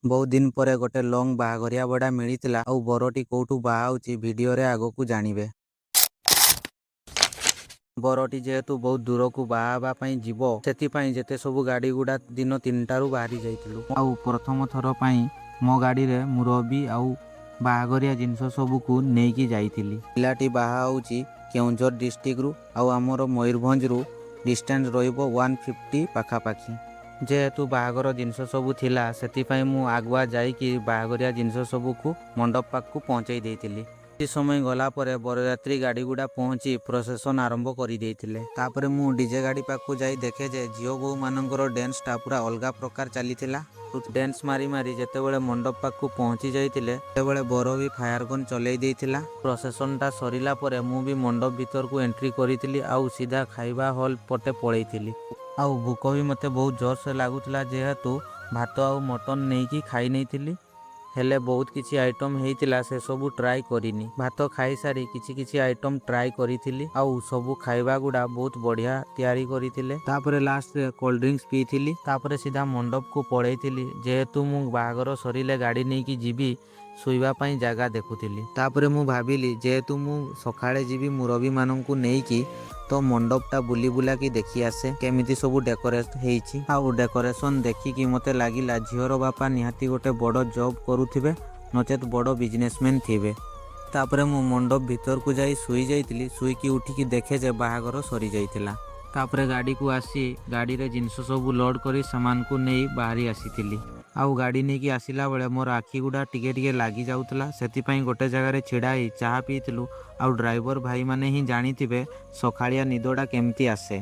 ବହୁତ ଦିନ ପରେ ଗୋଟେ ଲଙ୍ଗ ବାହାଘରିଆ ଭଡ଼ା ମିଳିଥିଲା। ଆଉ ବରଟି କୋଉଠୁ ବାହା ହଉଛି, ଭିଡିଓରେ ଆଗକୁ ଜାଣିବେ। ବରଟି ଯେହେତୁ ବହୁତ ଦୂରକୁ ବାହା ହେବା ପାଇଁ ଯିବ, ସେଥିପାଇଁ ଯେତେ ସବୁ ଗାଡ଼ି ଗୁଡ଼ା ଦିନ 3ଟାରୁ ବାହାରି ଯାଇଥିଲୁ। ଆଉ ପ୍ରଥମ ଥର ପାଇଁ ମୋ ଗାଡ଼ିରେ ମୁରବି ଆଉ ବାହାଘରିଆ ଜିନିଷ ସବୁକୁ ନେଇକି ଯାଇଥିଲି। ପିଲାଟି ବାହା ହେଉଛି କେଉଁଝର ଡିଷ୍ଟ୍ରିକ୍ଟରୁ ଆଉ ଆମର ମୟୂରଭଞ୍ଜରୁ ଡିଷ୍ଟାନ୍ସ ରହିବ 150 ପାଖାପାଖି। ଯେହେତୁ ବାହାଘର ଜିନିଷ ସବୁ ଥିଲା, ସେଥିପାଇଁ ମୁଁ ଆଗୁଆ ଯାଇକି ବାହାଘରିଆ ଜିନିଷ ସବୁକୁ ମଣ୍ଡପ ପାଖକୁ ପହଞ୍ଚେଇ ଦେଇଥିଲି। କିଛି ସମୟ ଗଲା ପରେ ବରଯାତ୍ରୀ ଗାଡ଼ି ଗୁଡ଼ା ପହଞ୍ଚି ପ୍ରସେସନ ଆରମ୍ଭ କରିଦେଇଥିଲେ। ତାପରେ ମୁଁ ଡିଜେ ଗାଡ଼ି ପାଖକୁ ଯାଇ ଦେଖେ ଯେ ଝିଅ ବୋହୂମାନଙ୍କର ଡ୍ୟାନ୍ସଟା ପୁରା ଅଲଗା ପ୍ରକାର ଚାଲିଥିଲା। ଡ୍ୟାନ୍ସ ମାରି ମାରି ଯେତେବେଳେ ମଣ୍ଡପ ପାଖକୁ ପହଞ୍ଚି ଯାଇଥିଲେ, ସେତେବେଳେ ବର ବି ଫାୟାର ଗନ୍ ଚଲେଇ ଦେଇଥିଲା। ପ୍ରସେସନଟା ସରିଲା ପରେ ମୁଁ ବି ମଣ୍ଡପ ଭିତରକୁ ଏଣ୍ଟ୍ରି କରିଥିଲି ଆଉ ସିଧା ଖାଇବା ହଲ୍ ପଟେ ପଳେଇଥିଲି। ଆଉ ଭୋକ ବି ମୋତେ ବହୁତ ଜୋରସେ ଲାଗୁଥିଲା, ଯେହେତୁ ଭାତ ଆଉ ମଟନ୍ ନେଇକି ଖାଇ ନେଇଥିଲି। ହେଲେ ବହୁତ କିଛି ଆଇଟମ୍ ହେଇଥିଲା, ସେସବୁ ଟ୍ରାଏ କରିନି। ଭାତ ଖାଇସାରି କିଛି କିଛି ଆଇଟମ୍ ଟ୍ରାଏ କରିଥିଲି ଆଉ ସବୁ ଖାଇବା ଗୁଡ଼ା ବହୁତ ବଢ଼ିଆ ତିଆରି କରିଥିଲେ। ତାପରେ ଲାଷ୍ଟରେ କୋଲ୍ଡ ଡ୍ରିଙ୍କସ୍ ପିଇଥିଲି। ତାପରେ ସିଧା ମଣ୍ଡପକୁ ପଳେଇଥିଲି। ଯେହେତୁ ମୁଁ ବାହାଘର ସରିଲେ ଗାଡ଼ି ନେଇକି ଯିବି, ଶୋଇବା ପାଇଁ ଜାଗା ଦେଖୁଥିଲି। ତାପରେ ମୁଁ ଭାବିଲି, ଯେହେତୁ ମୁଁ ସକାଳେ ଯିବି ମୁରବୀମାନଙ୍କୁ ନେଇକି, ତ ମଣ୍ଡପଟା ବୁଲି ବୁଲାକି ଦେଖି ଆସେ କେମିତି ସବୁ ଡେକୋରେଟ ହେଇଛି। ଆଉ ଡେକୋରେସନ ଦେଖିକି ମୋତେ ଲାଗିଲା, ଝିଅର ବାପା ନିହାତି ଗୋଟେ ବଡ଼ ଜବ୍ କରୁଥିବେ, ନଚେତ୍ ବଡ଼ ବିଜନେସମ୍ୟାନ୍ ଥିବେ। ତାପରେ ମୁଁ ମଣ୍ଡପ ଭିତରକୁ ଯାଇ ଶୋଇ ଯାଇଥିଲି। ଶୋଇକି ଉଠିକି ଦେଖେ ଯେ ବାହାଘର ସରିଯାଇଥିଲା। ତାପରେ ଗାଡ଼ିକୁ ଆସି ଗାଡ଼ିରେ ଜିନିଷ ସବୁ ଲୋଡ଼ କରି ସେମାନଙ୍କୁ ନେଇ ବାହାରି ଆସିଥିଲି। ଆଉ ଗାଡ଼ି ନେଇକି ଆସିଲା ବେଳେ ମୋର ଆଖି ଗୁଡ଼ା ଟିକେ ଟିକେ ଲାଗି ଯାଉଥିଲା, ସେଥିପାଇଁ ଗୋଟେ ଜାଗାରେ ଛିଡ଼ା ହେଇ ଚାହା ପିଇଥିଲୁ। ଆଉ ଡ୍ରାଇଭର ଭାଇମାନେ ହିଁ ଜାଣିଥିବେ ସକାଳିଆ ନିଦଟା କେମିତି ଆସେ।